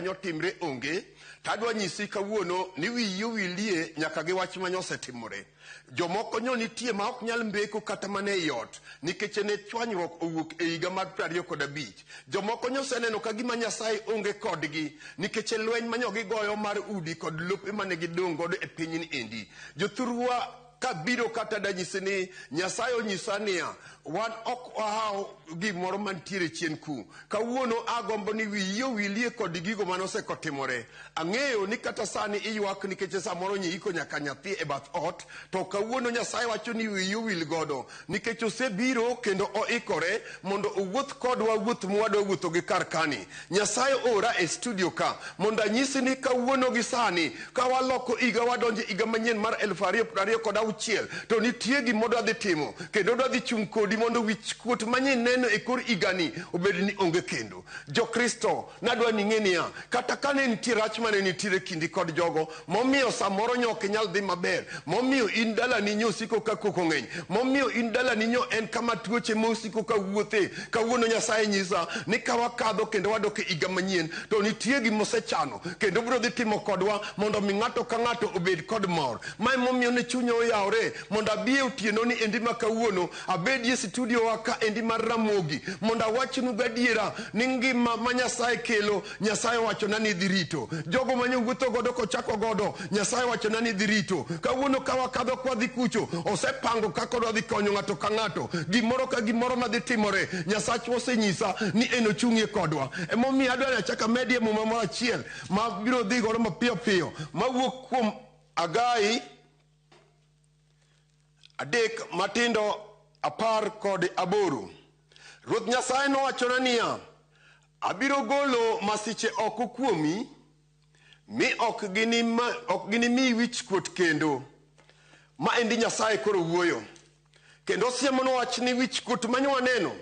Nyotimre onge tadwa nyisi kawuono ni wiyi owilie nyaka gi wach manyosetimore. Jomoko nyo nitie ma ok nyal mbeko kata mana ei ot nikech ne chwanyruok owuok e higa mar 25. Jomoko nyoseneno ka gima Nyasaye onge kodgi nikech lweny manyo gigoyo mar udi kod lope mane gidong' godo e pinyni endi. Jothurwa kabiro kata danyisi ni Nyasaye onyisa niya, wan ok wahaw gimoro mantiere chien ku. Kawuono agombo ni wiyi owilie kod gigo mane osekotimore. Ang'eyo ni kata sani iywak nikech samoro nyiiko nyaka nyathi e bath ot, to kawuono Nyasaye wacho ni wiyi owil godo nikech osebiro kendo oikore mondo owuoth kodwa wuoth mwadwa wuotho gi kar kani. Nyasaye ora e studio ka mondo anyisi ni kawuono gi sani ka waloko higa wadonjo e higa manyien mar 2026 to nitie gima odwa dhi timo kendo odwa dhi chung' kodi mondo wich kuot manyineno e kor higani obed ni onge kendo. Jokristo, nadwa ni ing'e niya, kata kane nitie rach mane nitiere kindi kod jogo, momiyo samoro nyo ok inyal dhi maber, momiyo in dalani nyo osiko ka koko ng'eny, momiyo in dalani nyo en kama tuoche mosiko ka wuothe, kawuono Nyasaye nyisa ni ka wakadho kendo wadok e higa manyien, to nitie gima osechano kendo biro dhi timo kodwa mondo mi ng'ato ka ng'ato obed kod mor. Ma emomiyo ne chunya oyawore mondo abi e otieno ni endi ma kawuono abedie studio wa ka endi mar Ramogi mondo awachnu gadiera ni ngima ma Nyasaye kelo, Nyasaye owachona ni dhi rito. Jogo mane wuotho godo kochako godo, Nyasaye owachona ni dhi rito. Kawuono ka wakadho kwadhi kucho, osepango kaka odwa dhi konyo ng'ato ka ng'ato. Gimoro ka gimoro madhi timore, Nyasachwa osenyisa ni enochung'ie kodwa. Emomiyo adwa ni achak amedie muma moro achiel ma biro dhi godo mapiyo piyo mawuok kuom Agai 3 matindo 18. Ruoth Nyasaye nowachona niya, abiro golo masiche oko kuomi, mi ok ginimi wichkuot kendo. Ma endi Nyasaye koro wuoyo. Kendo osiemonwa wach ni wichkuot manyo waneno,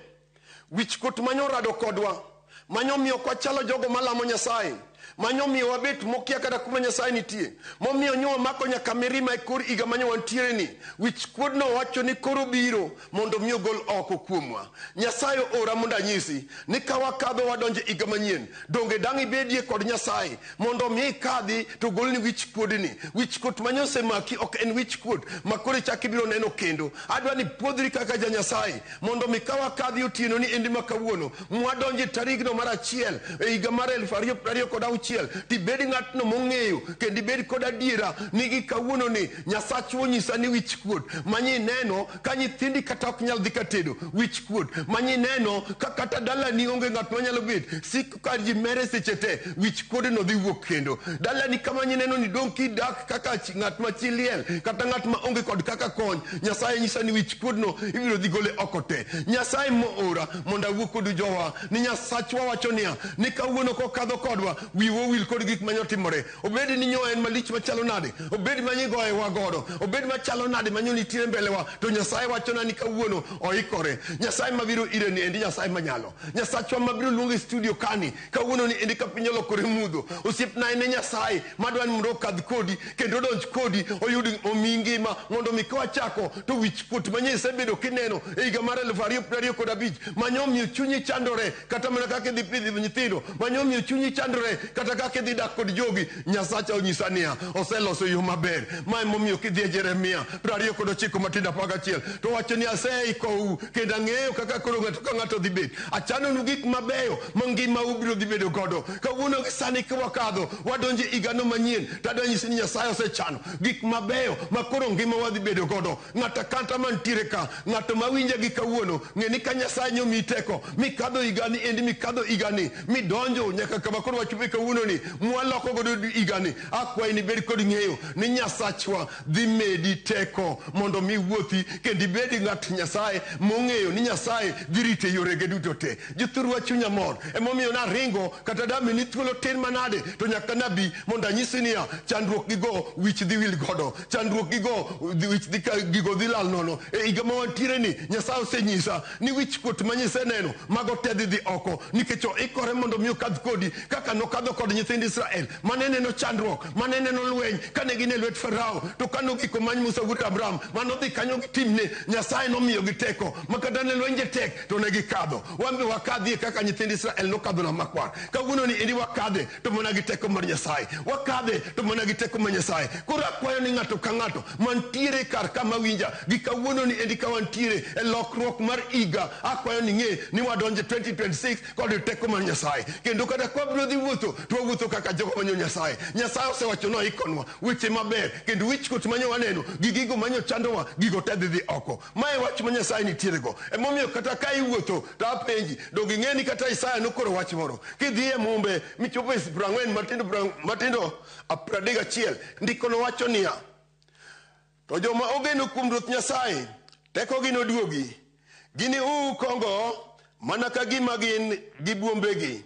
wichkuot manyo rado kodwa, manyo miyo ok wachalo jogo malamo Nyasaye, manyo miyo wabet mokia kata kuma Nyasaye nitie, momiyo nyo wamako nyaka mirima e kor higa manyo wantiere ni, wichkuodno wacho ni koro biro mondo mi ogol oko kuomwa. Nyasaye ora mondo anyisi ni ka wakadho wadonjo e higa manyien, donge dang' ibedie kod Nyasaye mondo mi ikadhi to golni wichkuodni. Wichkuot manyo osemaki ok en wichkuot ma koro ichak ibiro neno kendo. Adwa ni puodhri kaka ja Nyasaye mondo mi ka wakadhi otieno ni endi ma kawuono mwadonjo e tarigno mar 1 e higa mar 2026 tibed ng'atno mong'eyo kendo ibed kod adiera ni gi kawuono ni Nyasachwa onyisa ni wichkuot manyi neno ka nyithindi kata ok nyal dhi ka tedo, wichkuot manyi neno ka kata dalani onge ng'at manyalo bet sik ka ji mere seche te, wichkuodno dhi wuok kendo. Dalani kama nyineno ni dong' kidak kaka ng'at ma chi liel kata ng'at ma onge kod kaka kony, Nyasaye nyisa ni wichkuodno ibiro dhi gole oko te. Nyasaye moora mondo awuo kodu jowa ni Nyasachwa wacho niya, ni kawuono kokadho kodwa wiwa owil kod gik mane otimore. Obed ni nyo en malich machalo nade, obed manyigoyewa godo, obed machalo nade manyo nitiere mbelewa, to Nyasaye wachona ni kawuono oikore. Nyasaye mabiro ire ni endi Nyasaye manyalo. Nyasachwa mabiro luongo e studio kani kawuono ni endi ka piny olokore mudho. Osiepna en e Nyasaye madwa ni mondo okadh kodi kendo odonj kodi oyud omiyi ngima mondo mi kawachako to wichkuot manye isebedo kineno e higa mar 2025 manyo omiyo chunyi chandore kata mana kaka idhi pidho nyithindo manyo omiyo chunyi chandore kata kaka idhi dak kod jogi. Nyasacha onyisa niya, oseloso yo maber. Ma emomiyo kidhi e Jeremia 29 matindo 11 to wacho ni aseikou kendo ang'eyo kaka koro ng'ato ka ng'ato dhi bet. Achanonu gik mabeyo ma ngimau biro dhi bedo godo. Kawuono gi sani ka wakadho wadonjo e higano manyien to adwa nyisi ni Nyasaye osechano gik mabeyo ma koro ngimawa dhi bedo godo. Ng'ato akata mantiere ka, ng'ato mawinja gi kawuono, ng'e ni ka Nyasaye nyomiyi teko mikadho higani endi, mikadho higani, midonjo nyaka kama koro wachope kawuono ni, mwaloko godo higani, akwayi ni bed kod ng'eyo ni Nyasachwa dhi medi teko mondo mi wuothi kendo ibed ng'at Nyasaye mong'eyo ni Nyasaye dhi rite yorege duto te. Jothurwa chunya mor, emomiyo naringo kata dami ni thuolo tin manade to nyaka nabi mondo anyisi niya, chandruok gigo wich dhi wil godo, chandruok gigo wich dhi gigo dhi lal nono. E higa ma wantiere ni Nyasaye osenyisa ni wich kuot ma nyiseneno mago te dhi dhi oko nikech oikore mondo mi okadh kodi kaka nokadho nokadho kod nyithind Israel mane neno chandruok, mane neno lweny kane gin e lwet Farao, to kane ogik omany Musa wuod Abraham manodhi kanyo gi timne, Nyasaye nomiyogi teko ma kata ne lwenje tek to ne gikadho. Wan be wakadhie kaka nyithind Israel nokadho Nam Makwar. Kawuono ni endi wakadhe to mana gi teko mar Nyasaye, wakadhe to mana gi teko mar Nyasaye. Koro akwayo ni ng'ato ka ng'ato mantiere kar kama winja gi kawuono ni endi ka wantiere e lokruok mar higa, akwayo ni ng'e ni wadonje 2026 kod teko mar Nyasaye. Kendo kata kwa biro dhi wuotho to wawuotho kaka jogo manyo Nyasaye. Nyasaye osewacho noikonwa weche maber, kendo wichkuot manyo waneno gi gigo manyo chandowa, gigo te dhi dhi oko. Mae wach ma Nyasaye nitiere go. Emomiyo kata ka iwuotho to apenji, donge ing'e ni kata Isaya nokoro wach moro? Kidhi e Mumbe michopo e 40 matindo matindo 31, ndikono wacho niya, to joma ogeno kuom Ruoth Nyasaye tekogi noduogi, giniuu kongo mana ka gima gin gi buombegi.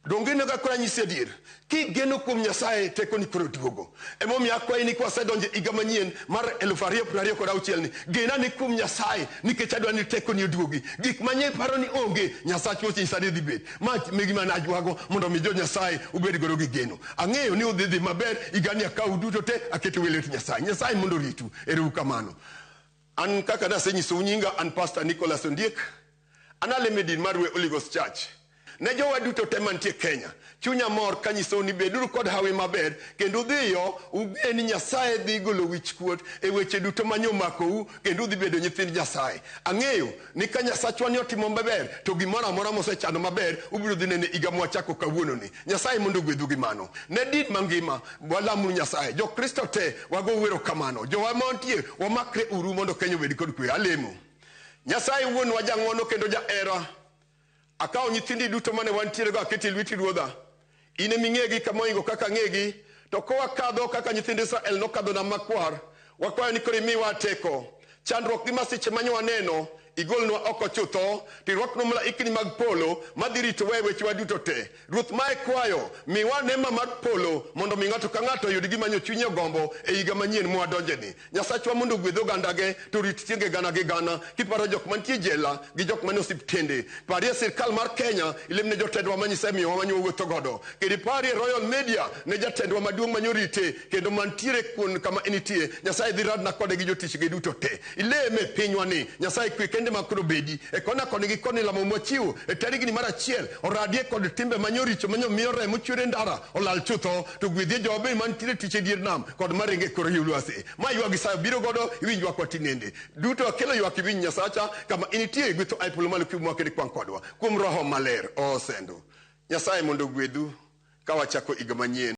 Donge ineno ka koro anyisi adier? Kigeno kuom Nyasaye tekoni koro duogo. Emomiyo akwayi ni kwasedonjo e higa manyien mar 2026 ni, gena ni kuom Nyasaye nikech adwa ni tekoni oduogi. Gik manye paro ni onge, Nyasachwa osenyisa ni dhi bet. Ma e gima najwago mondo mi jo Nyasaye ubed godo gi geno. Ang'eyo ni udhi dhi maber higani, akawu duto te aketou e lwet Nyasaye. Nyasaye mondo oritu. Ero uru kamano. An kaka nasenyisou nyinga, an Pastor Nicholas Ondiek. An alemo e din mar We Holy Ghost Church. Ne jowa duto te mantie Kenya, chunya mor kanyisou ni beduru kod hawi maber kendo udhiyo ung'e ni Nyasaye dhi golo wichkuot e weche duto manye omakou kendo udhi bedo nyithind Nyasaye. Ang'eyo ni ka Nyasachwa ni otimo maber to gimoro amora mosechano maber ubiro dhi nene higa mwachako kawuono ni. Nyasaye mondo ogwedhu gi mano. Ne din mangima walamuru Nyasaye. Jokristo te wago erokamano. Jowa mantie wamakre uru mondo Kenya obed kod kwe. Alemo. Nyasaye wuonwa jang'wono kendo jahera. Akawo nyithindi duto mane wantiere go aketo e lweti Ruodha. In ema ing'egi kama ohingo kaka ang'egi, to kowakadho kaka nyithind Israel nokadho Nam Makwar, wakwayo ni koro imiwa teko. Chandruok gi masiche manye waneno, igolnwa oko chutho, to irwaknwa malaikni mag polo madhi ritowa e wechewa duto te. Ruoth, mae kwayo, miwa neema mar polo mondo mi ng'ato ka ng'ato oyud gima nyo chunye ogombo e higa manyien mwadonjeni. Nyasachwa mondo ogwedh ogandage to orit tienge gana gi gana. Kiparo jok mantie jela gi jok manie osiptende, parie sirkal mar Kenya, ilemne jotendwa ma Nyasaye miyowa manyo wawuotho godo. Kendo iparie Royal Media ne jatendwa maduong' manyorite kendo mantiere kuon kama enitie. Nyasaye dhi radna kode gi jotichge duto te. Ileme pinywa ni Nyasaye kwe kende ma koro bedi e kona koni gi koni lamo mwachiwo e tarigni mar 1 oradie kod timbe manyoricho manyo miyo remo chwer e ndara olal chutho, to gwedhie jowa be mantiere tich e dier nam kod maringo e kor lwasi. Ma ywak gi sayo biro godo iwinj ywakwa tinende. Duto akelo ywak iwinj Nyasacha kama initie gwetho ae polo malo kiumwa kendo ikwang' kodwa kuom Roho Maler. Osendo. Nyasaye mondo ogwedhu ka wachako higa manyien.